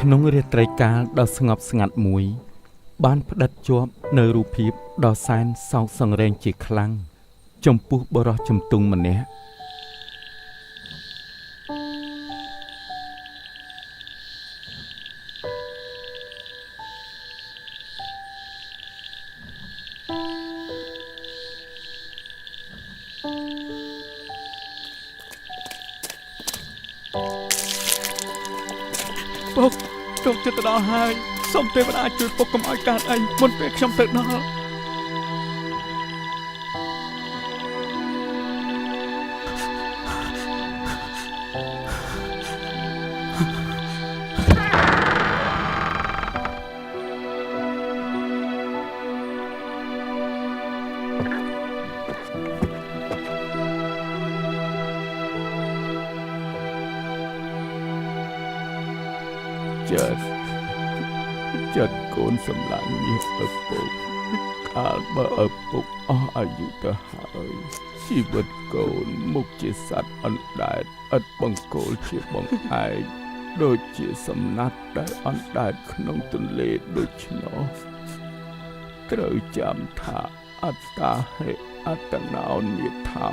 ក្នុងរាត្រីកាលដ៏ស្ងប់ស្ងាត់មួយ បានផ្តិតជាប់នៅរូបភាពដ៏សែនសោកសង្រេងជាខ្លាំងចំពោះបុរសជំទង់ម្នាក់ ពុកចូលចិត្តទៅដល់ហើយសូមទេវតាជួយពុកកុំឲ្យកើតអីមុនពេលខ្ញុំទៅដល់ ចិត្តចិត្តកូនសម្លាញ់នេះឪពុកកាលបើឪពុកអស់អាយុទៅហើយជីវិតកូនមុខជាសត្វអណ្ដែតឥតបង្គោលជាបង្អែកដូចជាសំណាត់ដែលអណ្ដែតក្នុងទន្លេដូច្នោះត្រូវចាំថាអត្តាហេអត្តណោនិថោ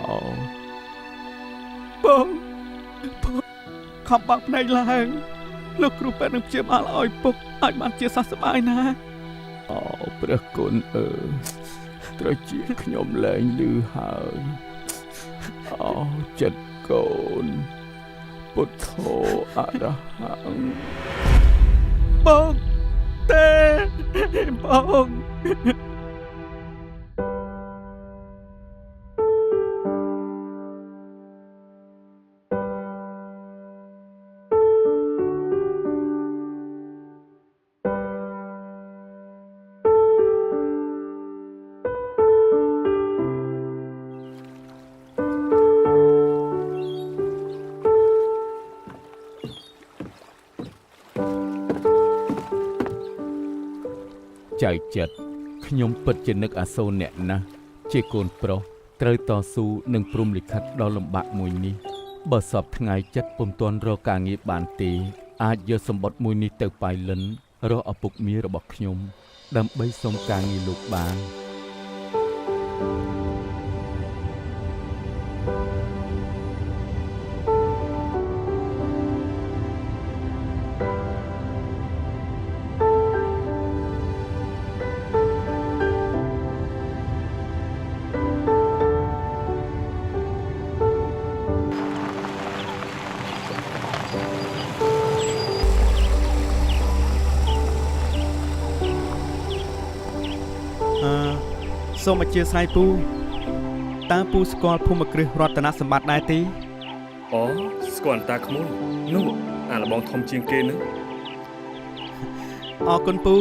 បងបងខំបើកភ្នែកឡើងលោកគ្រូពេទ្យនឹងព្យាបាលឲ្យពុកឲ្យបានជាសះស្បើយណា អូព្រះគុណអើយត្រជាខ្ញុំលែងលឺហើយអូចិត្តកូនពុទ្ធោអរហង្គ បងទេបង ចៅចិត្តខ្ញុំពិតជានឹកអាសូរអ្នកណាស់ជាកូនប្រុសត្រូវតស៊ូនឹងព្រំលិខិតដ៏លំបាកមួយនេះបើសពថ្ងៃចិត្តពុំទាន់រកការងារបានទេអាចយកសម្បត្តិមួយនេះទៅប៉ៃលិនរកឪពុកមារបស់ខ្ញុំដើម្បីសុំការងារលោកបាន អឺសូមអធិស្ឋានពូតើពូស្គាល់ភូមិគ្រឹះរតនសម្បត្តិដែរទេ អូស្គាល់តាក្មួយនោះអាលបងធំជាងគេនឹង អរគុណពូ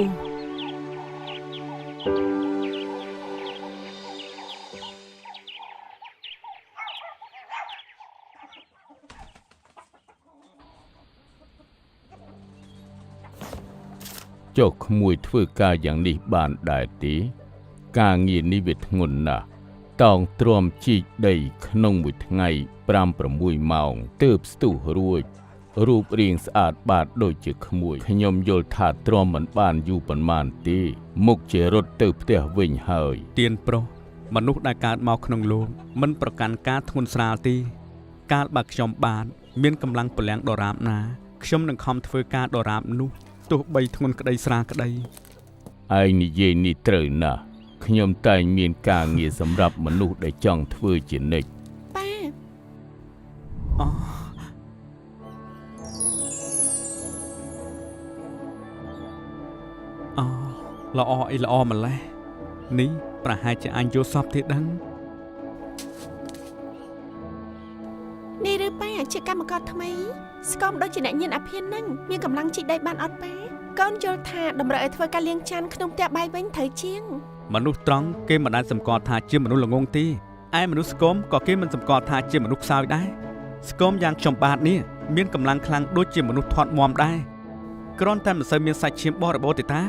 ចុះក្មួយធ្វើការយ៉ាងនេះបានដែរទេការងារនេះវាធ្ងន់ណាស់តោងទ្រាំជីកដីក្នុងមួយថ្ងៃ5-6ម៉ោងទើបស្ទុះរួចរូបរាងស្អាតបាតដូចជាក្មួយខ្ញុំយល់ថាទ្រាំមិនបានយូរប៉ុន្មានទេមុខជារត់ទៅផ្ទះវិញហើយ ទៀនប្រុសមនុស្សដែលកើតមកក្នុងលោកមិនប្រកាន់ការធ្ងន់ស្រាលទេកាលបើខ្ញុំបាន មានកម្លាំងពលំដរាបណាខ្ញុំនឹងខំធ្វើការដរាបនោះទោះបីធ្ងន់ក្តីស្រាលក្តី ឯងនិយាយនេះត្រូវណាស់ខ្ញុំតែងមានការងារសម្រាប់មនុស្សដែលចង់ធ្វើជានិច្ច ប៉ា អូអូល្អអីល្អម្លេះនេះប្រហែលជាអញយល់សពទេដឹង នេះឬប៉ាជាកម្មករថ្មីស្គមដូចជាអ្នកញៀនអាភៀនហ្នឹងមានកម្លាំងជីកដីបានអត់ប៉ាកូនយល់ថាតម្រូវឲ្យធ្វើការលាងចានក្នុងផ្ទះបាយវិញត្រូវជាង មនុស្សត្រង់គេមិនដែលសម្គាល់ថាជាមនុស្សល្ងងទេឯមនុស្សស្គមក៏គេមិនសម្គាល់ថាជាមនុស្សខ្សោយដែរស្គមយ៉ាងខ្ញុំបាទនេះមានកម្លាំងខ្លាំងដូចជាមនុស្សធាត់មាំដែរគ្រាន់តែមិនសូវមានសាច់ឈាមបរិបូរណ៍ទេតា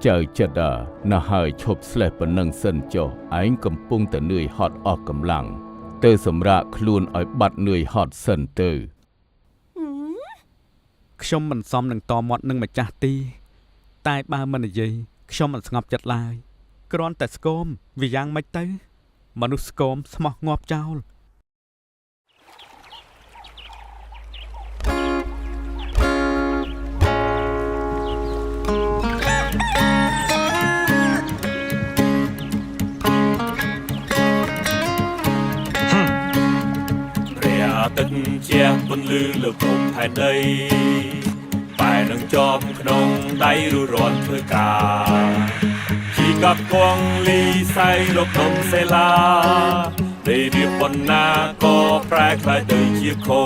ចៅចិត្តអាណាស់ហើយឈប់ស្លេះប៉ុណ្ណឹងសិនចុះឯងកំពុងតែនឿយហត់អស់កម្លាំងទៅសម្រាកខ្លួនឲ្យបាត់នឿយហត់សិនទៅ ហឹម ខ្ញុំមិនសមនឹងតមាត់នឹងម្ចាស់ទី តែបើមិននិយាយខ្ញុំមិនស្ងប់ចិត្តឡើយគ្រាន់តែស្គមវាយ៉ាងម៉េចទៅ មនុស្សស្គមស្មោះងាប់ចោល ព្រះអាទិត្យជះពន្លឺលើភពផែនដីបែរនឹងជាប់ក្នុងដៃរួសរាន់ធ្វើការជីកប់គងលីសែងរកដុំសេឡាដីរៀបប៉ុណ្ណាក៏ប្រែក្លាយទៅជាខោ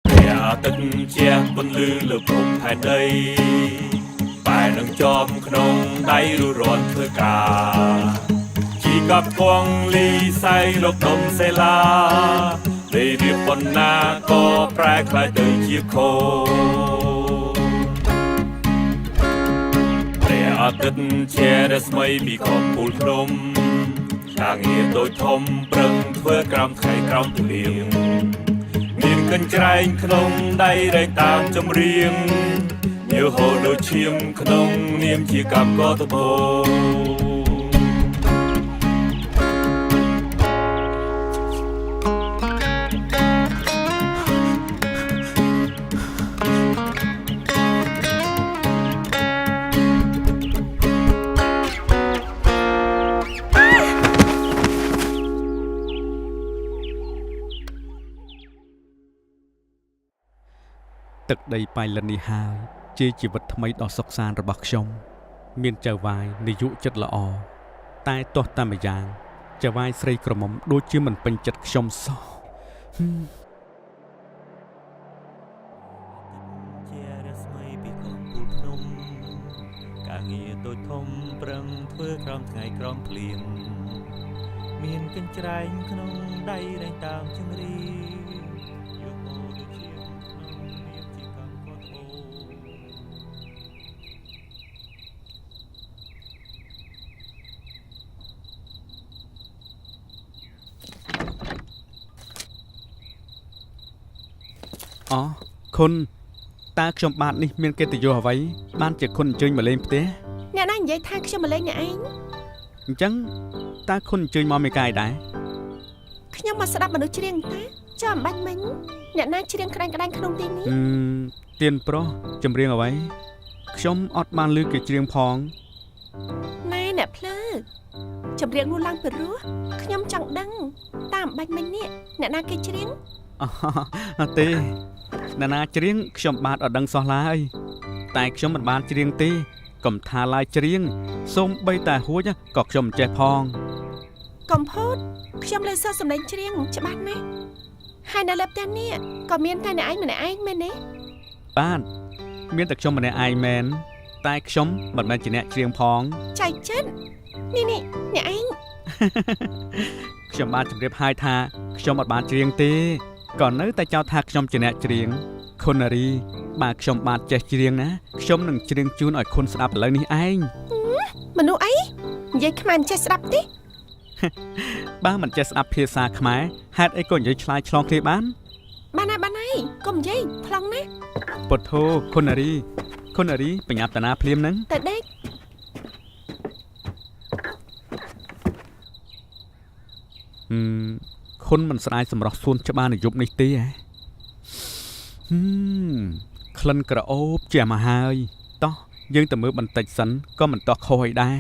ព្រះអាទិត្យជះពន្លឺលើភពផែនដីបែរនឹងជាប់ក្នុងដៃរួសរាន់ធ្វើការជីកប់គងលីសែងរកដុំសេឡាដីរៀបប៉ុណ្ណាក៏ប្រែក្លាយទៅជាខោព្រះអាទិត្យជារស្មីពីកំពូលភ្នំការងារតូចធំប្រឹងធ្វើក្រោមថ្ងៃក្រោមភ្លៀងមានកញ្ច្រែងក្នុងដៃរែកតាមចម្រៀងញើសហូរដូចឈាមក្នុងនាមជាកម្មករត្បូង ទឹកដីប៉ៃលិននេះហើយជាជីវិតថ្មីដ៏សុខសាន្តរបស់ខ្ញុំ មានចៅហ្វាយនាយុចិត្តល្អតែទាស់តែម្យ៉ាងចៅហ្វាយស្រីក្រមុំដូចជាមិនពេញចិត្តខ្ញុំសោះ ជារស្មីពីកំពូលភ្នំការងារតូចធំប្រឹងធ្វើក្រោមថ្ងៃក្រោមភ្លៀងមានកញ្ច្រែងក្នុងដៃរែងតាមចម្រៀងយកហូរដូចឈាមក្នុងនាមជាកម្មករត្បូង អូខុនតើខ្ញុំបាទនេះមានកិត្តិយសអ្វីបានជាខុនអញ្ជើញមកលេងផ្ទះ អ្នកណានិយាយថាខ្ញុំមកលេងអ្នកឯង អញ្ចឹងតើខុនអញ្ជើញមកមេកាយដែរ ខ្ញុំមកស្ដាប់មនុស្សច្រៀងតាចាំបាញ់មិញអ្នកណាច្រៀងក្តាញ់ក្តាញ់ក្នុងទីនេះ អឺទៀនប្រុសចម្រៀងអ្វីខ្ញុំអត់បានឮគេច្រៀងផង ណែអ្នកភ្លើចម្រៀងនោះឡើងពីរោះខ្ញុំចង់ដឹងតាមបាញ់មិញនេះអ្នកណាគេច្រៀង អត់ទេអ្នកណាច្រៀងខ្ញុំបាទអត់ដឹងសោះឡើយតែខ្ញុំមិនបានច្រៀងទេកុំថាឡើយច្រៀងសូម្បីតែហួចក៏ខ្ញុំមិនចេះផង កំភូតខ្ញុំលើសរសំឡេងច្រៀងច្បាស់ណាស់ហើយនៅលើផ្ទះនេះក៏មានតែអ្នកឯងម្នាក់ឯងមែនទេ បាទមានតែខ្ញុំម្នាក់ឯងមែនតែខ្ញុំមិនមែនជាអ្នកច្រៀងផង ចៃចិត្តនេះនេះអ្នកឯង ខ្ញុំបានជម្រាបហើយថាខ្ញុំអត់បានច្រៀងទេក៏នៅតែចោទថាខ្ញុំជាអ្នកច្រៀងខុនណារីបើខ្ញុំបាទចេះច្រៀងណាខ្ញុំនឹងច្រៀងជូនឲ្យខុនស្ដាប់ឥឡូវនេះឯង មនុស្សអីនិយាយខ្មែរមិនចេះស្ដាប់ទេ បើមិនចេះស្ដាប់ភាសាខ្មែរហេតុអីក៏និយាយឆ្លើយឆ្លងគ្នាបាន បានហើយបានហើយកុំនិយាយប្លង់ណា ពុទ្ធោខុនណារីខុនណារីបញ្ញាប់តាណាភ្លាមហ្នឹង ទៅដេក ខុនមិនស្ដាយសម្រស់សួនច្បារនយប់នេះទេហ៎ក្លិនក្រអូបជាមកហើយតោះយើងទៅមើលបន្តិចសិនក៏មិនតោះខុសអីដែរ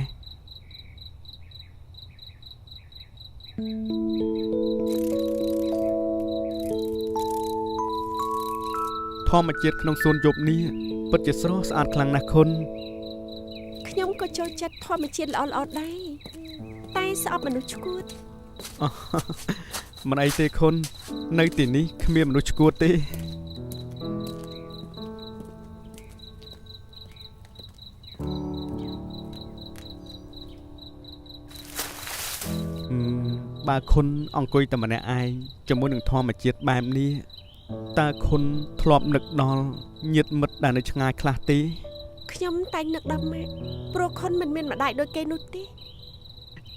ធម្មជាតិក្នុងសួនយប់នេះពិតជាស្រស់ស្អាតខ្លាំងណាស់ខុន ខ្ញុំក៏ចូលចិត្តធម្មជាតិល្អៗដែរតែស្អប់មនុស្សឈួត មិនអីទេខុននៅទីនេះគ្មានមនុស្សឈួតទេបើខុនអង្គុយតែម្នាក់ឯងជាមួយនឹងធម្មជាតិបែបនេះតើខុនធ្លាប់នឹកដល់ញាតិមិត្តដែលនៅឆ្ងាយខ្លះទេ ខ្ញុំតែងនឹកដល់ម៉ាក់ព្រោះខុនមិនមានម្ដាយដូចគេនោះទេ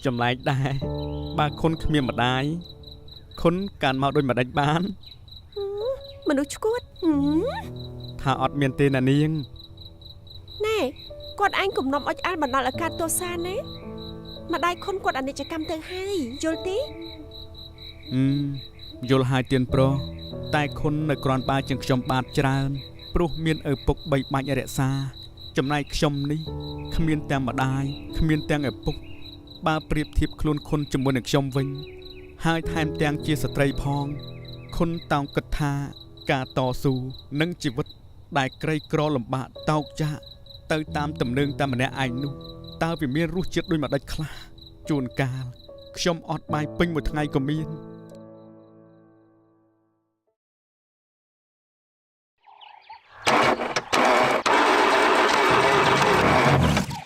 ចម្លែកដែរ បើខុនគ្មានម្ដាយខុនកានមកដូចម្ដេចបាន មនុស្សឈួត ថាអត់មានទេណានាង ណែគាត់ឯងគំនុំអុចអាលបណ្ដាលឲ្យកើតទោសាណាម្ដាយខុនគាត់អនិច្ចកម្មទៅហើយយល់ទេ យល់ហើយទៀនប្រុសតែខុននៅគ្រាន់បើជាងខ្ញុំបាទច្រើនព្រោះមានឪពុកបីបាច់រក្សាចំណែកខ្ញុំនេះគ្មានទាំងម្ដាយគ្មានទាំងឪពុកបើប្រៀបធៀបខ្លួនខុនជាមួយនឹងខ្ញុំវិញហើយថែមទាំងជាស្ត្រីផងខុនតោងគិតថាការតស៊ូនិងជីវិតដែលក្រីក្រលំបាកតោកចាកទៅតាមទំនើងតែម្នាក់ឯងនោះតើវាមានរសជាតិដូចម្ដេចខ្លះជួនកាលខ្ញុំអត់បាយពេញមួយថ្ងៃក៏មាន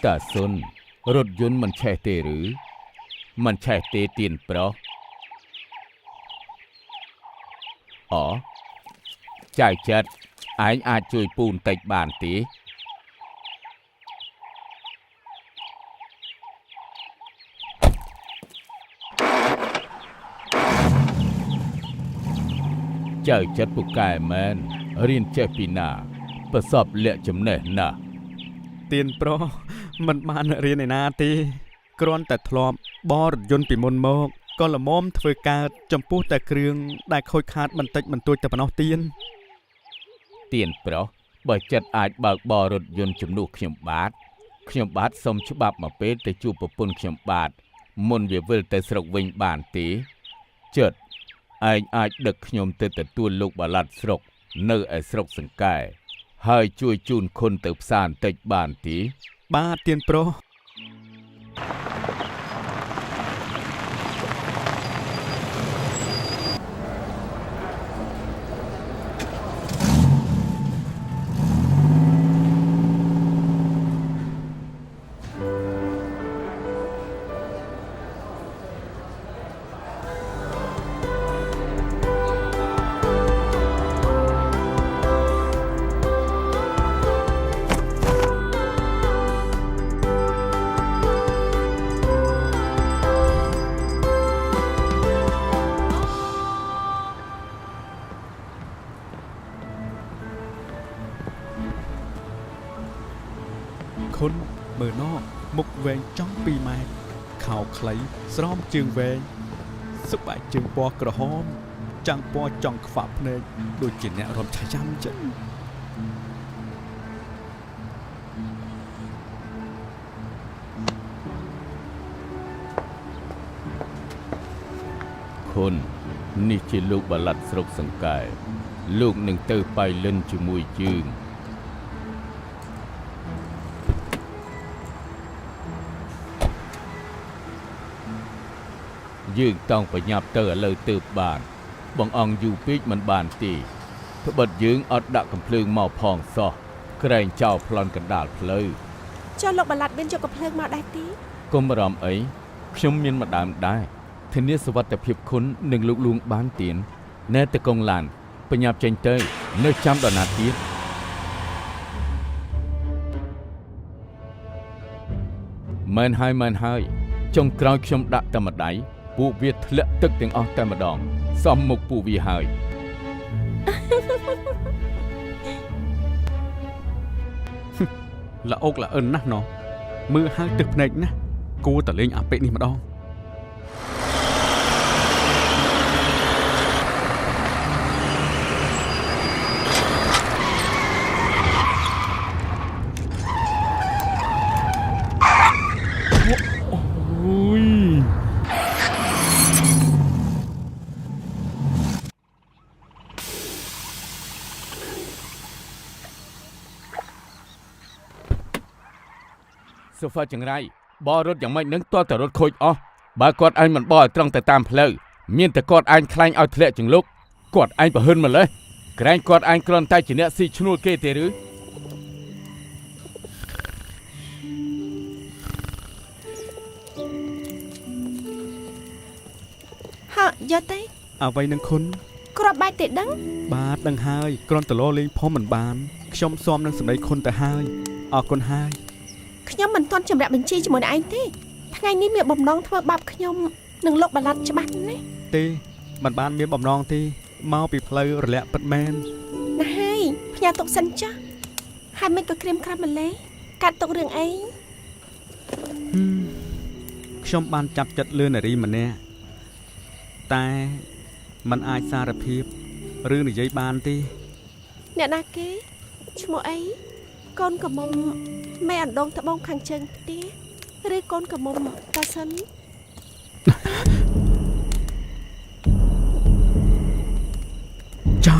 តាសុនរថយន្តមិនឆេះទេឬមិនឆេះទេទៀនប្រុសអូចៅចិត្តឯងអាចជួយពូបន្តិចបានទេចៅចិត្តពូកែមែនរៀនចេះពីណាប្រសពលាក់ចំណេះណាស់ ទៀនប្រុសមិនបានរៀនឯណាទេគ្រាន់តែធ្លាប់បរថយន្តពីមុនមកក៏ល្មមធ្វើកើតចំពោះតែគ្រឿងដែលខូចខាតបន្តិចបន្តួចតែប៉ុណ្ណោះទៀន ទៀនប្រុសបើចិត្តអាចបើកបររថយន្តជំនួសខ្ញុំបាទខ្ញុំបាទសូមច្បាប់មកពេលទៅជួបប្រពន្ធខ្ញុំបាទមុនវាវិលទៅស្រុកវិញបានទេចិត្តឯងអាចដឹកខ្ញុំទៅទទួលលោកបាឡាត់ស្រុកនៅឯស្រុកសង្កែហើយជួយជូនខុនទៅផ្សារបន្តិចបានទេ បាទទៀនប្រុសខុនមើលណមុខវែងចង់2ម៉ែត្រខោខ្លីស្រោមជើងវែងស្បែកជើងពណ៌ក្រហមចាំងពណ៌ចង់ខ្វាក់ភ្នែកដូចជាអ្នករំឆាចាំចឹង ខុននេះជាលោកបាឡាត់ស្រុកសង្កែលោកនឹងទៅបៃលិនជាមួយជើងយើងតង់ប្រញាប់ទៅឥឡូវទើបបានបងអង្គយូរពេកមិនបានទេត្បិតយើងអត់ដាក់កំភ្លើងមកផងសោះក្រែងចោលប្លន់កណ្ដាលផ្លូវ ចុះលោកបាឡាត់មានយកកំភ្លើងមកដែរទេ កុំបារម្ភអីខ្ញុំមានម្ដើមដែរធានាសុវត្ថិភាពខុននិងលោកលួងបានទៀនណែតកងឡានប្រញាប់ចេញទៅនៅចាំដល់ណាទៀតមែនហើយមែនហើយចុងក្រោយខ្ញុំដាក់តែម្ដាយពួកវាធ្លាក់ទឹកទាំងអស់តែម្ដងសំមុខពួកវាហើយ ល្អកល្អិនណាស់ណោះមើលហើយទឹកភ្នែកណាស់គួរតែលេងអាពាកនេះម្ដងអូយ សូហ្វាចង្រៃបររត់យ៉ាងម៉េចនឹងទាល់តែរត់ខូចអស់បើគាត់ឯងមិនបរឲ្យត្រង់ទៅតាមផ្លូវមានតែគាត់ឯងខ្លាញ់ឲ្យធ្លាក់ចង្លុកគាត់ឯងប្រហិនម្លេះក្រែងគាត់ឯងគ្រាន់តែជាអ្នកស៊ីឈ្នួលគេទេឬ ហ่ะយកទេ អ្វីនឹងខុន គ្រាប់បែកទេដឹង បាទដឹងហើយគ្រាន់តែលលេងផងមិនបានខ្ញុំស៊ាំនឹងសម្ដីខុនទៅហើយអរគុណហើយ ខ្ញុំមិនទាន់ចម្រាក់បញ្ជីជាមួយនឹងឯងទេថ្ងៃនេះមានបំណងធ្វើបាបខ្ញុំ នឹងលោកបាឡាត់ច្បាស់ណាស់ ទេមិនបានមានបំណងទេមកពីផ្លូវរលាក់ពិតមែន ណាស់ហើយផ្ញើទុកសិនចាស់ហើយមិនក៏ក្រៀមក្រាំម្លេះកាត់ទុករឿងអី ខ្ញុំបានចាប់ចិត្តលឿននារីម្នាក់តែมันអាចសារភាពឬនិយាយបានទេ អ្នកណាគេឈ្មោះអីកូនកំមុំម៉ែអណ្ដងត្បូងខាងជើងផ្ទះឬកូនកំមុំតាសិន ចោ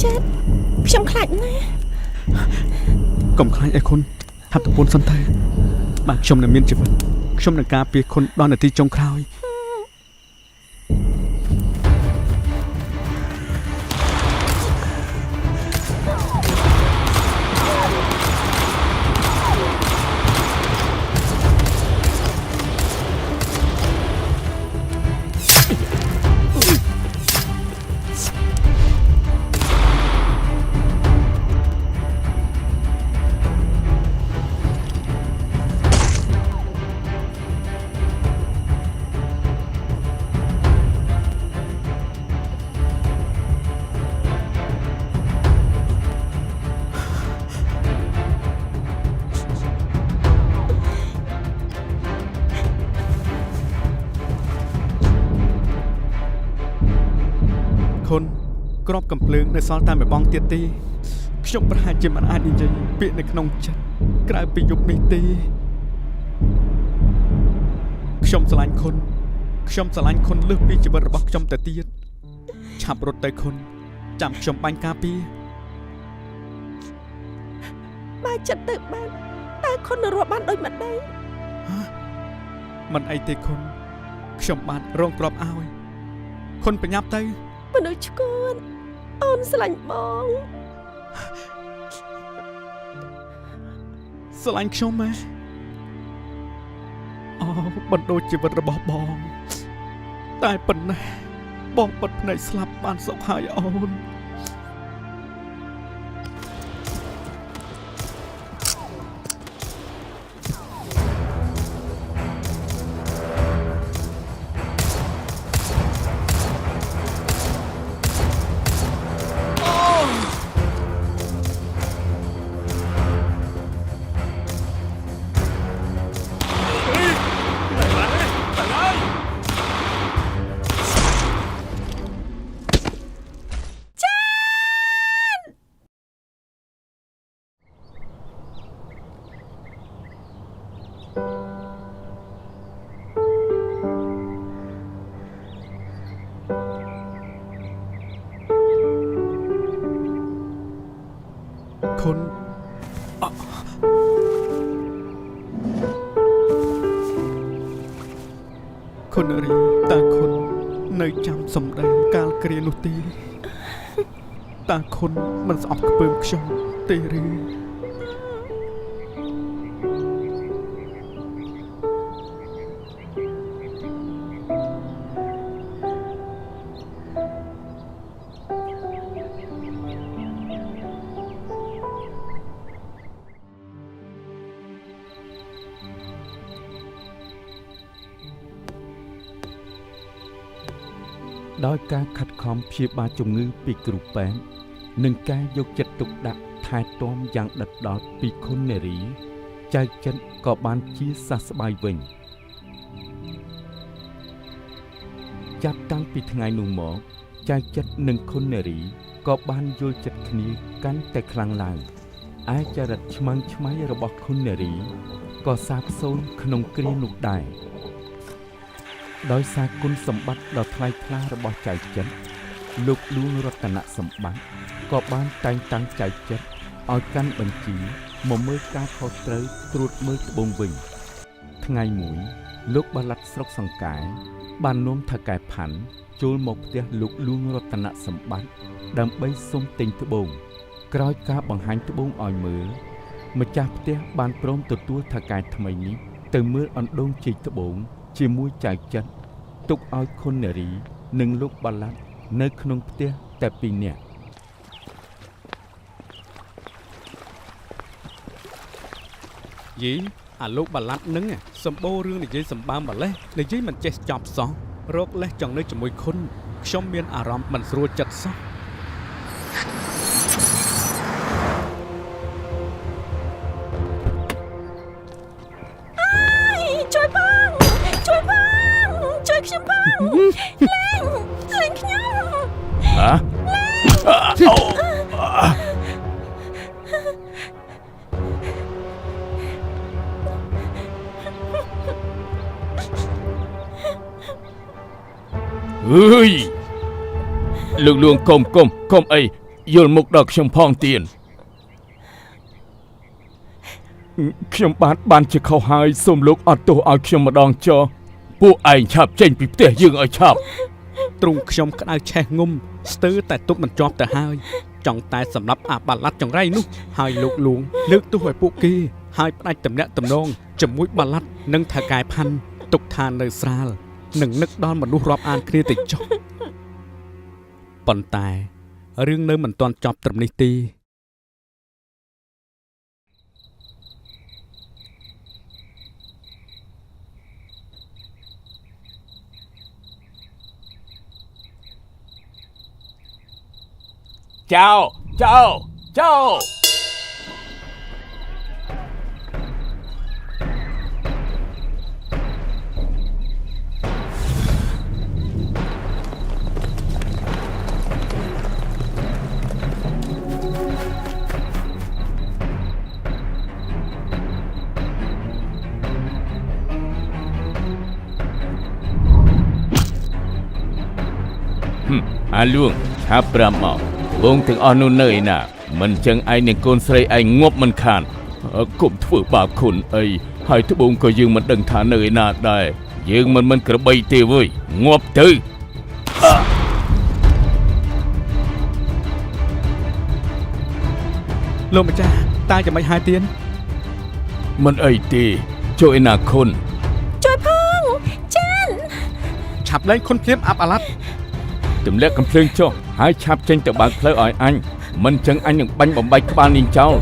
ចិត្តខ្ញុំខ្លាចណាស់ កុំខ្លាចអីខុនថាប់តពូនសិនទៅបាទខ្ញុំនៅមានជីវិតខ្ញុំនឹងការពារខុនដល់នាទីចុងក្រោយខុនក្របកំភ្លើងនៅសល់តែមួយបងទៀតទេខ្ញុំប្រហែលជាមិនអាចនិយាយពាក្យនៅក្នុងចិត្តក្រៅពីយប់នេះទេខ្ញុំស្រឡាញ់ខុនខ្ញុំស្រឡាញ់ខុនលើសពីជីវិតរបស់ខ្ញុំទៅទៀតឆាប់រត់ទៅខុនចាំខ្ញុំបាញ់ការពារ បើចិត្តទៅបានតើខុនរស់បានដូចម្ដេច មិនអីទេខុនខ្ញុំបាទរងក្របឲ្យខុនប្រញាប់ទៅ មនុស្សឈួនអូនស្រឡាញ់បង ស្រឡាញ់ខ្ញុំម៉ែអូបណ្ដូចជីវិតរបស់បង តែប៉ុណ្ណេះបងបិទភ្នែកស្លាប់បានសុខហើយអូនខុនអខុនរីតាខុននៅចាំសម្ដីកាលគ្រានោះទេតាខុនមិនស្អប់ខ្ពើមខ្ញុំទេឬ ដោយការខិតខំព្យាបាលជំងឺពីគ្រូពេទ្យនិងការយកចិត្តទុកដាក់ថែទាំយ៉ាងដិតដល់ពីខុននារីចៅចិនក៏បានជាសះស្បើយវិញចាប់តាំងពីថ្ងៃនោះមកចៅចិននិងខុននារីក៏បានយល់ចិត្តគ្នាកាន់តែខ្លាំងឡើងឯចរិតឆ្មាំងឆ្មៃរបស់ខុននារីក៏សាបសូន្យក្នុងគ្រានោះដែរដោយសារគុណសម្បត្តិដ៏ថ្លៃថ្លារបស់ចៅចិនលោកលួងរតនសម្បត្តិក៏បានតែងតាំងចៅចិនឲ្យកាន់បញ្ជីមកមើលការខុសត្រូវត្រួតមើលត្បូងវិញថ្ងៃមួយលោកបាឡាត់ស្រុកសង្កែបាននាំថៅកែផាន់ចូលមកផ្ទះលោកលួងរតនសម្បត្តិដើម្បីសុំទិញត្បូងក្រោយការបង្ហាញត្បូងឲ្យមើលម្ចាស់ផ្ទះបានព្រមទទួលថៅកែថ្មីនេះទៅមើលអណ្ដូងជីកត្បូងជាមួយចៅចិនទុកឲ្យខុននារីនិងលោកបាឡាត់នៅក្នុងផ្ទះតែពីរនាក់ យីអាលោកបាឡាត់នឹង សម្បូររឿងនិយាយសម្បើមម្លេះនិយាយមិនចេះចប់សោះរកលេសចង់នៅជាមួយខុនខ្ញុំមានអារម្មណ៍មិនស្រួលចិត្តសោះ ជួយផងជួយផងជួយខ្ញុំផងលេងលេងខ្ញុំ ហ៎អូអើយលោកលួងកុំកុំកុំអីយល់មុខដល់ខ្ញុំផងទៀនខ្ញុំបាទបានជាខុសហើយសូមលោកអត់ទោសឲ្យខ្ញុំម្ដងចុះពួកឯងឆាប់ចេញពីផ្ទះយើងឲ្យឆាប់ ទ្រូងខ្ញុំក្តៅឆេះងុំស្ទើរតែទប់មិនជាប់ទៅហើយចង់តែសម្រាប់អាបាឡាត់ចង្រៃនោះហើយលោកលួងលើកទោសឲ្យពួកគេហើយផ្ដាច់ទំនាក់ទំនងជាមួយបាឡាត់និងថៅកែផាន់ទុកថានៅស្រាលនិងនឹកដល់មនុស្សរាប់អានគ្នាទៅចុះប៉ុន្តែរឿងនៅមិនទាន់ចប់ត្រឹមនេះទេ ចៅចៅចៅអាលួងឆាប់ប្រាប់មកបងទាំងអស់នោះនៅឯណាមិនចឹងឯងនឹងកូនស្រីឯងងាប់មិនខានអើគុំធ្វើបាបខុនអីហើយត្បូងក៏យើងមិនដឹងថានៅឯណាដែរយើងមិនមិនក្របីទេវើយងាប់ទៅ លោកម្ចាស់តើយ៉ាងម៉េចហើយទៀន មិនអីទេចូលឯណាខុន ជួយផងចាន ឆាប់លែងខុនភ្លាមអាប់អាឡាត់ ទម្លាក់កំភ្លើងចុះហើយឆាប់ចេញទៅបើកផ្លូវឲ្យអញមិនចឹងអញនឹងបាញ់បំបែកក្បាលនាងចោល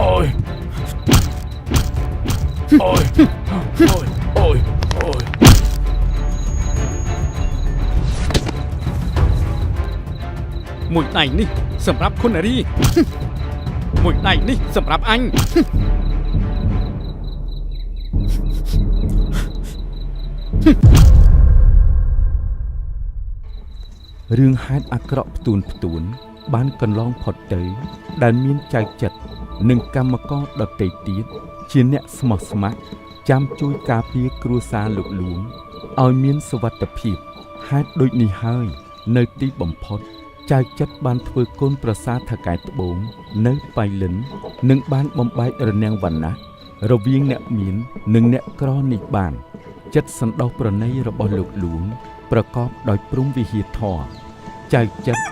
អូយអូយអូយអូយអូយ មួយដៃនេះសម្រាប់ខុននារី មួយដៃនេះសម្រាប់អញ រឿងហេតុអាក្រក់ផ្ទួនផ្ទួន បានកន្លងផុតទៅ ដែលមានចៅចិត្តនិងកម្មករដទៃទៀតជាអ្នកស្មោះស្ម័គ្រចាំជួយការពារគ្រួសារលោកលួងឲ្យមានសុវត្ថិភាពហេតុដូចនេះហើយ នៅទីបំផុត ចៅចិត្តបានធ្វើកូនប្រសាថកែត្បូង នៅបៃលិននិងបានបំបែករនាំងវណ្ណៈរវាងអ្នកមាននិងអ្នកក្រនេះបាន ចិត្តសន្តោសប្រណីរបស់លោកលួង ប្រកបដោយព្រហ្មវិហារធម៌ចៅចិត្ត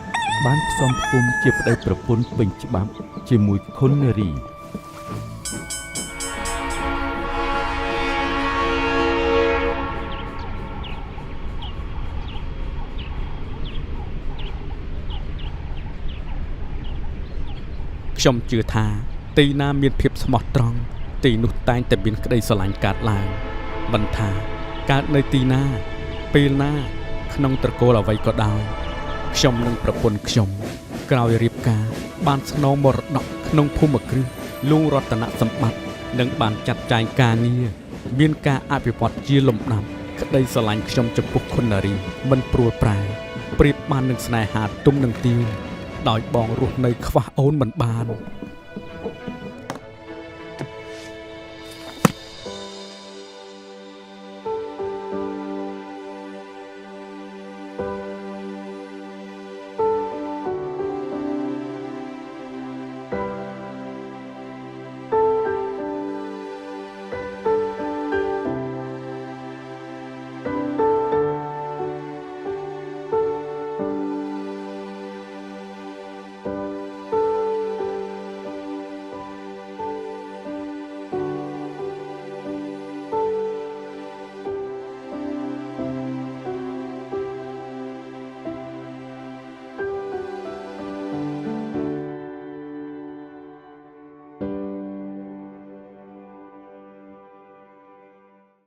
បានផ្សំផ្គុំជាប្តីប្រពន្ធពេញច្បាប់ជាមួយខុននារី ខ្ញុំជឿថាទីណាមានភាពស្មោះត្រង់ទីនោះតែងតែមានក្តីស្រឡាញ់កើតឡើងមិនថាកើតនៅទីណា ពេលណា ក្នុងត្រកូលអ្វីក៏ដោយខ្ញុំនិងប្រពន្ធខ្ញុំ ក្រោយរៀបការបានស្នងមរតកក្នុងភូមិគ្រឹះលួងរតនសម្បត្តិនិងបានចាត់ចែងការងារមានការអភិវឌ្ឍជាលំដាប់ក្តីស្រឡាញ់ខ្ញុំចំពោះខុននារីមិនព្រួលប្រែប្រៀបបាននឹងស្នេហាទុំនឹងទាវដោយបងរស់នៅខ្វះអូនមិនបាន